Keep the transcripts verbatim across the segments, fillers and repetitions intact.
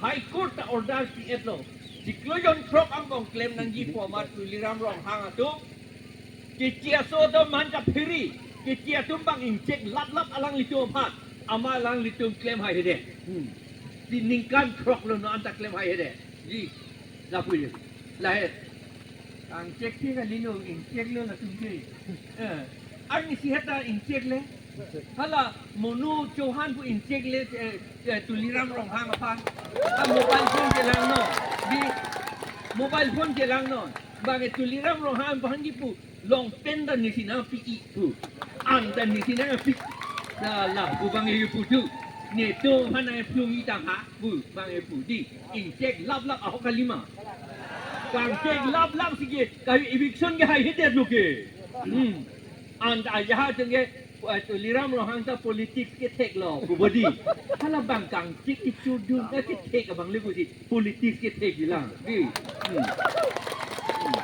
High Court ta order pi-etlo. Chiklo jon throk angbong klem nangji pu amat Tuliram Ronghang atum. Keche aso atum man kaphiri. Keche atum bang inchek laplap alanglitum aphan. Amat alanglitum klem haihedet. Hmm. Di ningkan throk lo non anta klem haihedet. Di. Lapu di. Lahai. Kangchek ke kalilo, inchek lo latum ke. Eh. Arnisi heta inchek le. Hala Monu Chauhan pu inchek le, eh, eh, Tuliram Ronghang aphan. Ha mobile phone chelang non. Di mobile phone chelang non. Bang e Tuliram Ronghang aphan kipu long pen ta nisi nangpi-i pu. An ta nisi nangpi. La la pu bang e pu tu. Netum aphan nangplung-i tang ha pu bang e pu di. Inchek laplap ahok kalima. Kangchek laplap si ke, kahi eviction ke haihedetlo ke. Hmm. An ta ajahak atum ke, eh, Tuliram Ronghang ta politics ketheklo, pu bodi. Hala bang kangchek kechudun, eh, kethek abang le pusi, politics kethek bilang. Di. Hmm. Hmm.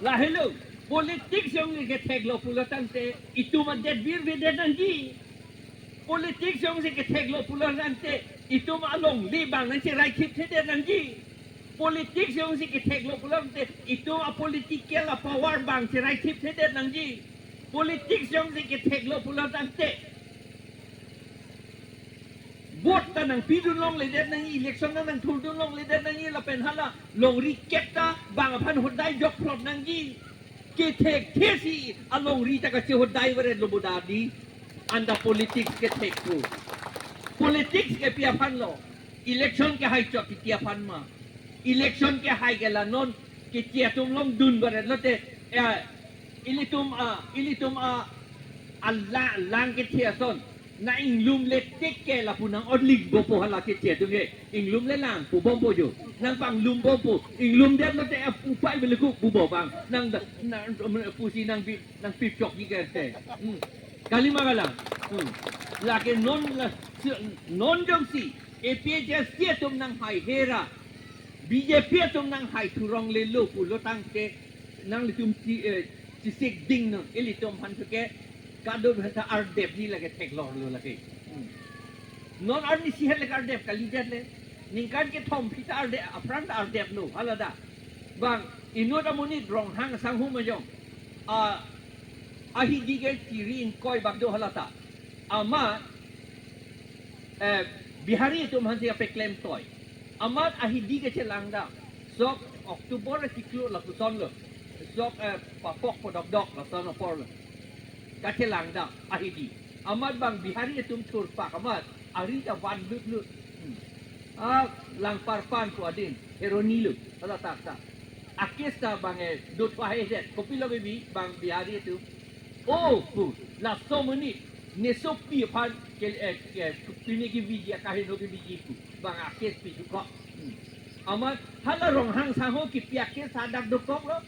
Lahelo, politics jongsi ketheklo pulo tangte, itum adet bir avedet nangji. Politics jongsi ketheklo pulo tangte, itum alongle bang nangcheraikhip thedet nangji. Politics jongsi ketheklo pulo tangte, itum apolitical apower bang cheraikhip thedet nangji. Politics jongsi ketheklo pulo tangte, vote ta nangpidun longledet nangji, election ta nangthurdun longledet nangji, lapen hala longri kep ta bang aphan hodai jokphlot nangji. Kethekthesi alongri ta kachehodai varetlo bo dadi. An ta politics kethek pu. Politics ke pi aphan lo. Election kehai chot titi aphan ma. Election kehai ke la non keche atum longdun varetlo te, eh, ilitum a, ilitum a, a la, lang keche ason. Nang inglumle tik ke lapu nang-onling bompo hala keche atum ke. Inglumle lang pu bompo jo. Nangpanglum bompo. Inglumdetlo te, eh, upai beleku pu bo bang. Nang da, nang, pusi nangpi, nangpipchokji ke te. Hmm. Kalima kalang. Hmm. Lake non la, si, non jongsi A P H L C atum nanghaihe ra, B J P atum nanghai thuronglelo pulo tangte, nanglitum chi, eh, chisik ding no, ilitum aphan ke, kadokave ta ardep ni lake theklorlo lake. Hmm. Non arnisi het lake ardep kalidet le. Ningkan kethom aphi ta ardep, aphrang ta ardeplo, hala da. Bang, inut amonit Ronghang asangho ma jong. A, ahidi ke chiri ingkoi bak do hala ta. Amat, eh, Bihari atum aphansi kapeklem toi. Amat ahidi kachelang dam. Sok October achiklo lapuson lo. Sok, eh, papok podokdok lason apor lo. Kachelang dam ahidi. Amat bang Bihari atum thurpak amat ari ta van lutlut. Hmm. A, Langparpan pu adin, Kheroni lo, hala tak tak. A-case ta bang e dothu haihedet, kopilo kebi bang Bihari atum. O, pu, laso amonit, nesopi aphan ke, eh, ke, pine kebiji, akaheno kebiji pu, bang a-case pi dokok. Hmm. Amat hala Ronghang asangho kipi a-case hadak dokoklo.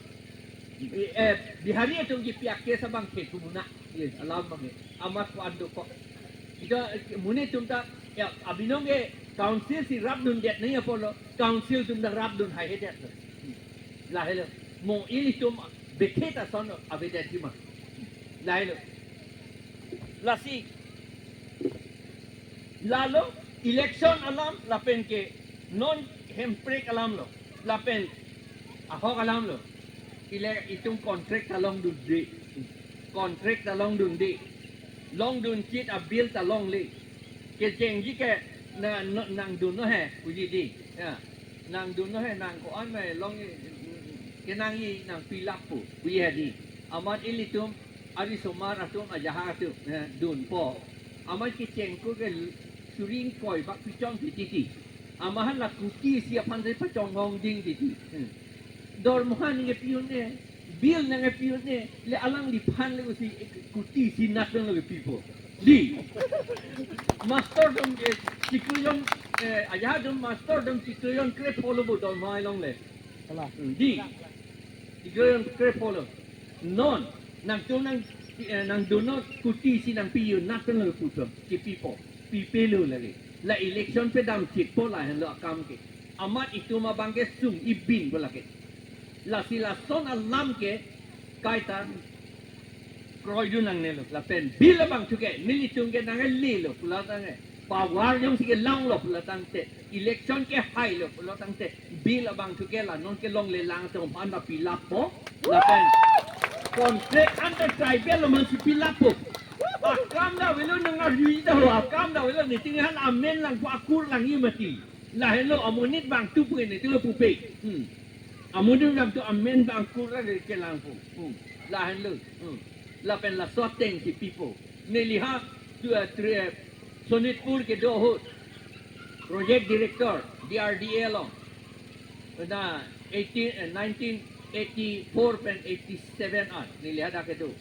Eh, Bihari atum kipi a-case abang ke kumuna. Ye, alam bang e. Amat ko-an dokok. Ita, eh, monit atum ta, ya, abinong ke council si rapdundet nangji apotlo, council atum ta rapdun haihedetlo. Lahelo. Mo ilitum bethe ta ason avedetji ma. Lahelo. Lasi. Lalo election alam lapen ke non hemprek alam lo. Lapen ahok alam lo. Ile itum contract ta longdunde. Contract ta longdunde. Longdunchit a-bill ta longle. Kechengji ke na, no, nangdunnon he, puji di. Ya. Nangdunnon he, nang ko-an ma long, kenangji nangpilap pu, puji he di. Amat ilitum arisomar atum, ajahak atum, eh, dunpo. Amat kechengkok ke suri ingkoi bak pichong titi. Amat hala kuti isi aphan si pachonghong ding titi. Hmm. Dormoha nangkepi un-e, bill nangkepi un-e, le alangliphan le usi kuti isi nat dong lagi pipo. Di. Master atum ke chiklo jon, eh, ajahak atum master atum chiklo jon krepho lo bo dormoha along le. Kalang. Hmm, di. Chiklo jon krepho lo. Non, nangtum nang, eh, nangdunnon kuti isi nangpi un-e nat dong lagi puthot, kipipo. Pipelo lagi. La election pedamchitpo lahenlo akam ke. Amat itum abang ke sung-i binpo lake. Lasi lason alam ke kaita kroidun nangnelo. Lapen bill abang thu ke nelitum ke nanglelo pulo tangte. Power jongsi kelanglo pulo tangte, election kehailo pulo tangte, bill abang thu ke la non kelongle lang atum aphan ta pilappo. Lapen contract under tribal lo mansi pilappo. Akam ta avelo, nang arju ta ho, akam ta avelo, niting han amen langpo, akur langji mati. Lahenlo amonit abang tu pu ne tu pupe. Hmm. Amonit abang tu amen abang akur lang kelangpo. Hmm. Lahenlo. Hmm. Lapen laso ateng si pipo. Neli ha tu, eh, tri-, eh, Sonitpur kedo ahut project director D R D A along. Na eighteen, eh, nineteen eighty-four pen eighty-seven an neli hadak kedo.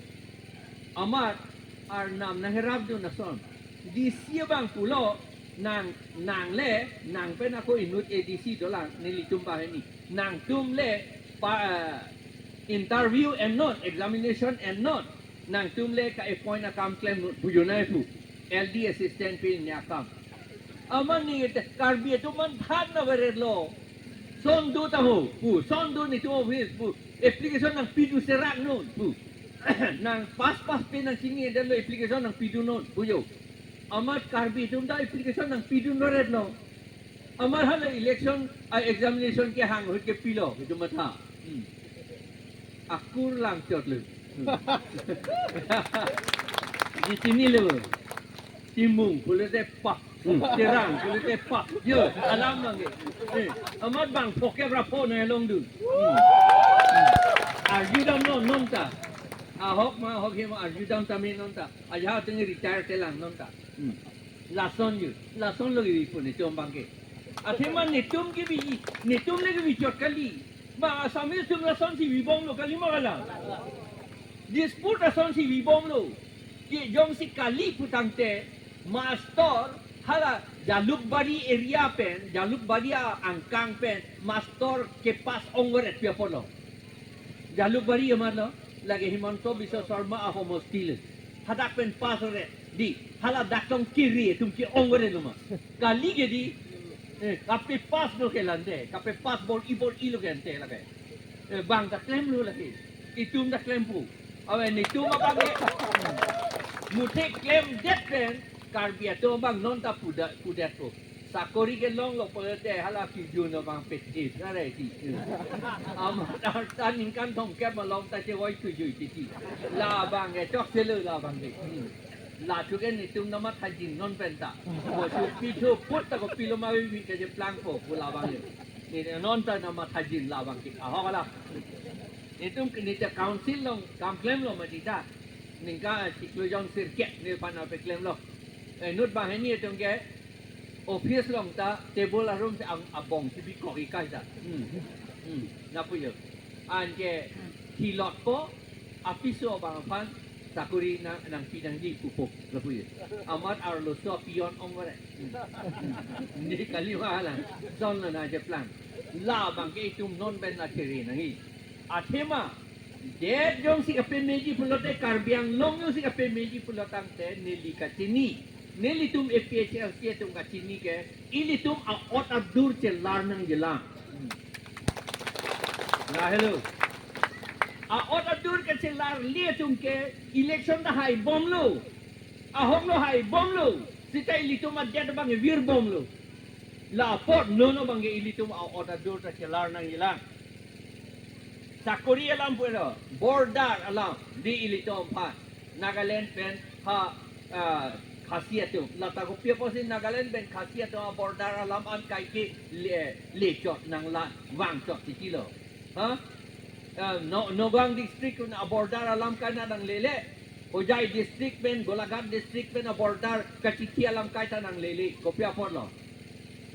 Amat arnam nangherapdun ason. D C abang pulo nang, nang le, nang pen ako inut A D C dolang, nelitum banghini. Nangtum le pa, eh, interview ennon, examination ennon. Nangtum le ka-appoint akam klemnon, pu jo nai pu. L D assistant pen ne akam. Amat ningte Karbi atum manthan na vererlo. Son do ta ho, pu. Son do netum office, pu. Application nangpidun seraknon, pu. Nang pass pass pen nangchini detlo application nangpidunnon, pu jo. Amat Karbi atum ta application nangpidun vererlo. Amat hala election, a, examination kehang ahut kepilo, itum matha. Hmm. Akur lang chotlo. Hmm. Di chinilo. Timung pulote pa. Hmm. Terang pulote pa. Yo, alam abang ke. Eh, amat bang phokep ra pho na longdun. Hmm. Hmm. Arjudamnon nonta. Ahok ma ahok he ma arjudam tame nonta. Ajahak ateng retire telang nonta. Hmm. Lason yo, lason lo kebi pu netum abang ke. Athema netum kebi, netum le kebi chot kali. Ma Assamese atum lasonsi bibomlo kali ma kalang. Dispute lasonsi bibomlo. Ke jongsi kali pu tangte, mastor hala Jalukbari area pen, Jalukbari angkang pen, mastor kepass ongret pi apotlo. Jalukbari amatlo, lake Himanta Biswa Sarma ahomosti le. Hadak pen pass ret, di, hala dak tong kiri, atum ke-ongret lo ma. Kali ke di, eh, kapepass lo ke lante, kapepass bor-i bor-i lo ke ante lake. Eh, bang ta klemlo lake, itum ta klempo. Awe netum abang ke, muthe klemdet pen, Karbi atum abang nonta puda-, pudetpo. Sakori kelonglo pulote hala kijun abang pet-e, sarai ti. Amat arta ningkan thomkep malom ta chevoi thujui titi. Labang ke chokselo labang ke. Hmm. La thu ke netum namathajin non penta. Mo chu pithu put ta kopilo ma vi ke je plangpo pu labang ke. Ne nonta namathajin labang ke. Ahok ala. Netum ke neta council along kam klemlo ma dita. Ningkan chiklo jong sirkep nephan apeklemlo. Eh, inut banghini atum ke office along ta table arum si ang abong si bikok ikai ta. Hmm. Hmm. Lapu jo. Anke thilotpo, apiso abang aphan sakori nang, nangpi nangji pupo. Lapu jo. Amat arloso peon ongret. Hmm. Ne kali ma hala. Son lo na je plang. Labang ke itum non pen la chere nangji. Athema, det jongsi kapemeji pulote, Karbi Anglong jongsi kapemeji pulo tangte, neli kachini. Nelitum A P H L C atum kachini ke, ilitum a-ot adur chelar nangjilang. Hmm. Lahelo. A-ot adur kachelarle atum ke, election ta haibomlo. Ahok lo haibomlo. Seta ilitum adet abang virbomlo. La apot non abang ke ilitum a-ot adur ta chelar nangjilang. Sakori alam pulo, border alam, di ilitum aphan. Nagaland pen ha, ah, Khasi atum. Lata kopi apotsi Nagaland pen Khasi atum a-border alam an kaike le, lechot nanglang, vangchot titi lo. Ha? Ah, No-, Nagaon district pen a-border alam kaina nanglele. Hojai district pen, Golaghat district pen a-border kachithi alam kaita nanglele. Kopi apotlo.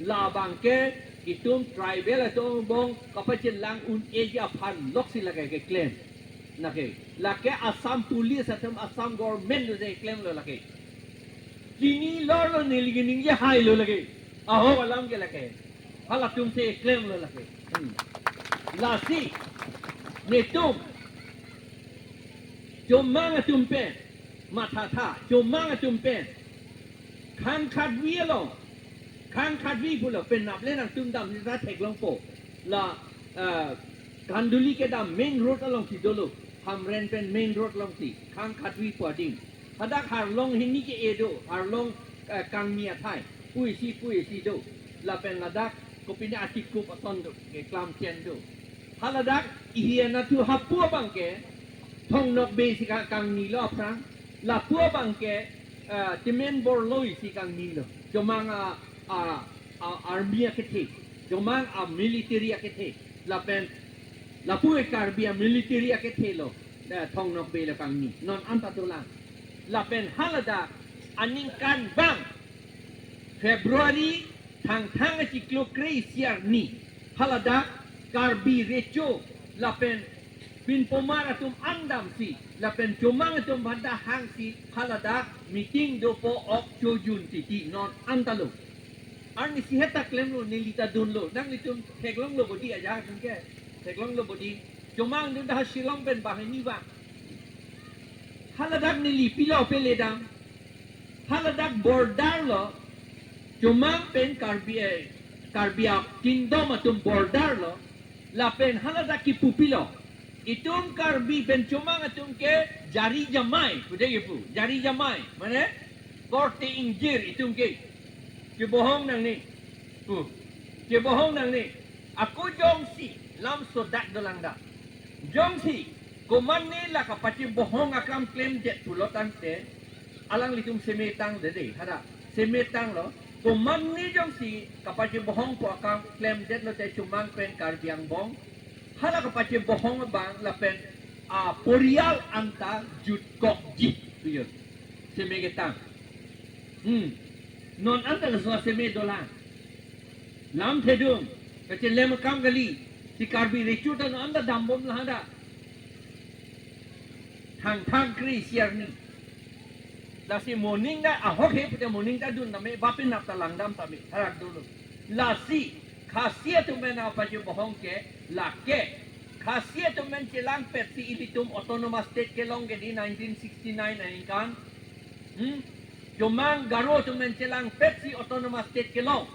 Labang ke itum tribal atum angbong kapachelang un-eji aphan loksi lake keklem. Lake, lake Assam Police atum, Assam government do je klemlo lake. Chinilorlo, neli ke ningje hailo lake. Ahok alam ke lake. Halatum si klemlo lake. Hmm. Lasi netum chomang atum pen, mathatha, chomang atum pen, Khang Khatvi along, Khang Khatvi pulo, penap le nangtum damsi ta theklongpo. La, eh, Khanduli kedam main road alongsi dolo, Hamren pen main road alongsi, Khang Khatvi pu adim. Hadak Harlong hini ke-e do, Harlong eh, kangni athai, puisi puisi do. Lapen ladak kopine atikup ason do, keklam chen do. Haladak ihi anatthu hapu abangke Thong Nokbe si ka-, kangni lo aphrang. Lapu abangke, eh, Timen Borloi si kangni lo. Chomang a, a, a army akethe. Chomang a military akethe. Lapen lapu ke Karbi a military akethe lo. Eh, Thong Nokbe lo kangni. Non anta dolang. Lapen haladak aningkanvang February thangthang achiklo kre-isi arni, haladak Karbi Recho lapen pinpomar atum andamsi lapen Chomang atum aphan ta hangsi haladak meeting dopo, ok chojun titi non anta lo. Arnisi heta klemlo, neli ta dunlo. Nanglitum theklonglo bodi, ajahak atum ke theklonglo bodi. Chomang atum ta ha Shillong pen banghini vang. Haladak neli pilo pele dam. Haladak border lo. Chomang pen Karbi, eh, Karbi a kingdom atum border lo. Lapen haladak kipu pilo. Itum Karbi pen Chomang atum ke jari jamai, pu de kipu. Jari jamai, mane korte ingjir itum ke. Chebohong nangne. Pu. Chebohong nangne. Ako jongsi lam sodak dolang da. Jongsi komatne la kapachebohong akam klemdet pulo tangte, alanglitum semetang dede, hada. Semetanglo. Komatne jongsi kapachebohongpo akam klemdetlo te Chomang pen Karbi angbong, hala kapachebohong abang lapen aporiyal anta jutkokji. Tuyo. Seme ketang. Hmm. Non anta laso seme dolang. Lamthe dum. Kachelem akam kali. Si Karbi Recho ta non anta dambom lahada. Thangthang kre-isi arni. Lasi moning ta ahok he pute moning ta dun tame, bapin nap ta langdam tame, tharak dolo. Lasi Khasi atum pen kapachebohong ke lake. Khasi atum pen chelangpetsi ilitum autonomous state kelong ke di nineteen sixty-nine aningkan. Hmm? Chomang Garo atum pen chelangpetsi autonomous state kelong.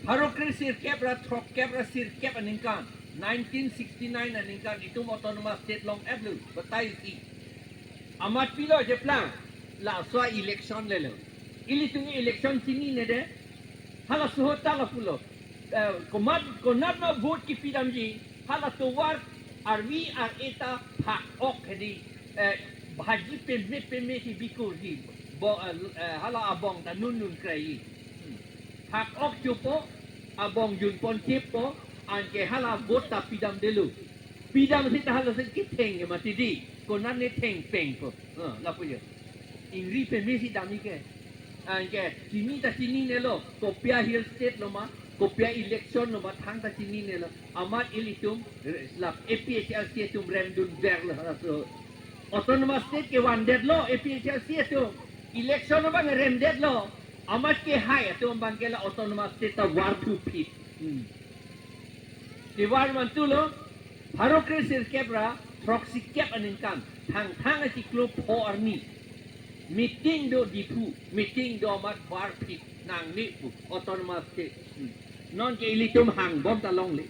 Pharo kre sirkep ra throkkep ra sirkep aningkan, nineteen sixty-nine aningkan itum autonomous state long-etlo, batai si. Amat pilo cheplang, laso election lelo. Ilitum election chinine de. Halaso ahut ta lapulo. Eh, komat, konat ma vote kipidamji, hala tovar arvi ar-e ta phak-ok hedi, eh, bhaji peme peme si bikurji. Bo, eh, eh, hala abong ta nun nun krai. Hmm. Phak-ok chopo, abong junpon chepo, anke hala vote ta pidamdelo. Pidam seta halaso ketheng ke mati di. Konatne thengpengpo. Ah, lapu jo. Ingri peme si damji ke. Anke chini ta chininelo. Kopia Hill State lo ma, kopia election lo ma, thangta chininelo. Amat ilitum, la A P H L C atum remdunverlo halaso. Autonomous state kevandetlo A P H L C atum. Election abang remdetlo. Amat kehai atum abangke la autonomous state ta varthuphit. Hmm. Kevar mantulo, pharo kre sirkep ra throksikep aningkan, thangthang achiklo pho arni. Meeting do Diphu, meeting do amat varphit nangne pu, autonomous state. Hmm. Nonke ilitum hangbom ta longle.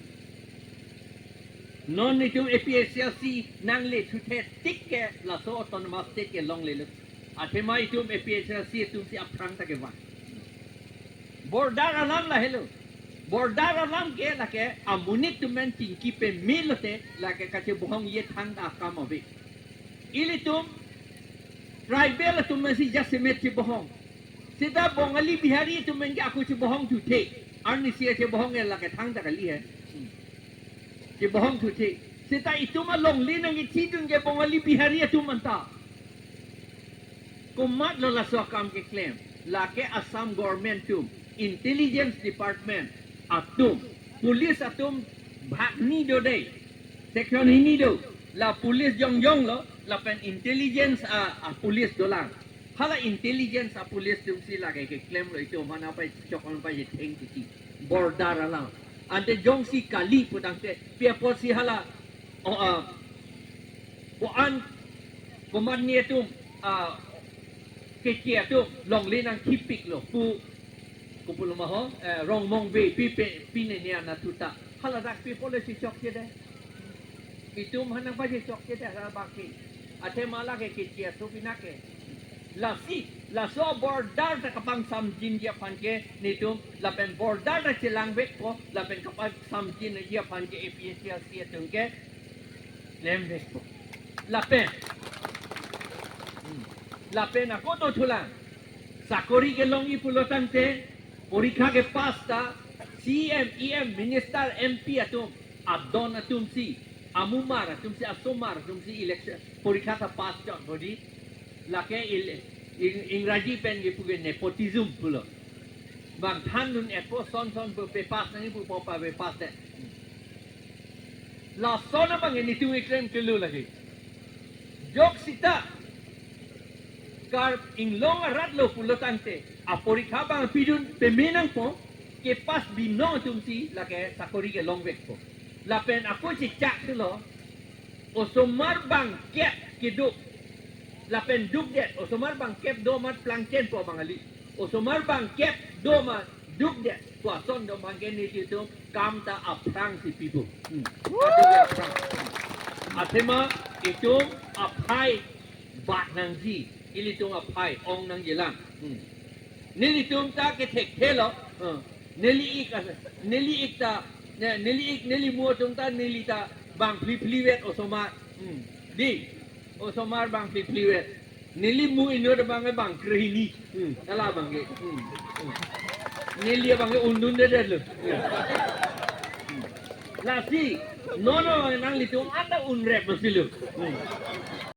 Non itum A P H L C nangle thuthe tik ke laso autonomous state ke longlelo. Athema itum A P H L C atum si aphrang ta kevang. Border alam lahelo. Border alam ke lake amonit atum pen chingki pemelo te lake kachebohongji thangta akam ave. Ilitum tribal atum pen si jasemet chebohong. Seta Bongali Bihari atum pen ke ako chebohong thuthe. Arnisi chebohong ke lake thangta kali he. Chebohong thuthe. Seta itum alongle nangkethidun ke Bongali Bihari atum anta. Komatlo laso akam keklem? Lake Assam government atum, intelligence department atum, police atum bhag hini do dei. Section hini do. La police jongjong lo, lapen intelligence a, a police dolang. Hala intelligence a police atum si lake keklemlo itum aphan apei chok apei theng titi. Border alam. Ante jongsi kali putangte, pi apotsi hala, o, ah, ko-an, komatne atum, ah, Keche atum longle nangthipiklo pu, kopulo ma ho, eh, Rongmongve pi pe, pine ne anatthu ta. Haladak pi apotlo si chokche de. Itum aphan nangpachechokche de hala baki. Athema lake Keche aso pina ke. Lasi, Laso border ta kapangsamjinji aphan ke netum, lapen border ta chelangvekpo, lapen kapangsamjinji aphan ke A P H L C atum ke nemvekpo. Lapen, hmm, lapen ako dothulang, sakori kelongji pulo tangte, porikha kepass ta, C M, E M, minister, M P atum, adon atumsi, amumar atumsi, asomar atumsi election porikha ta pass chot bodi. Lake il-, ing-, Ingraji pen kepu ke nepotism pulo. Bang thandun-etpo, son son pu papass nangji pu pu papass te. Lason abang ke netum keklem kelo lake. Jok sita Karbi Anglong arat lo pulo tangte, aporikha abang pidun peme nangpo, kepass binong atumsi lake sakori kelongvekpo. Lapen ako chechak thulo, osomar bangkep kedo, lapen dukdet, osomar bangkep do amat plangchenpo bang kali. Osomar bangkep do amat dukdet pu ason do abang ke nelitum kam ta aphrangsi pipo. Hmm. Adu ke aphrang. Athema itum aphai bat nangji, ilitum aphai ong nangjilang. Hmm. Nelitum ta kethekthelo. Hmm. Neli-ik as-, neli-ik ta, ne-, neli-ik, neli mu atum ta, neli ta bang phli phlivet osomar. Hmm. Di, osomar bang phli phlivet. Neli mu inut abang ke bang krehini. Hmm. Kala abang ke. Hmm. Hmm. Neli abang ke undundedetlo. Hmm. Hmm. Lasi, non non nanglitum anta unrep masilo. Hmm.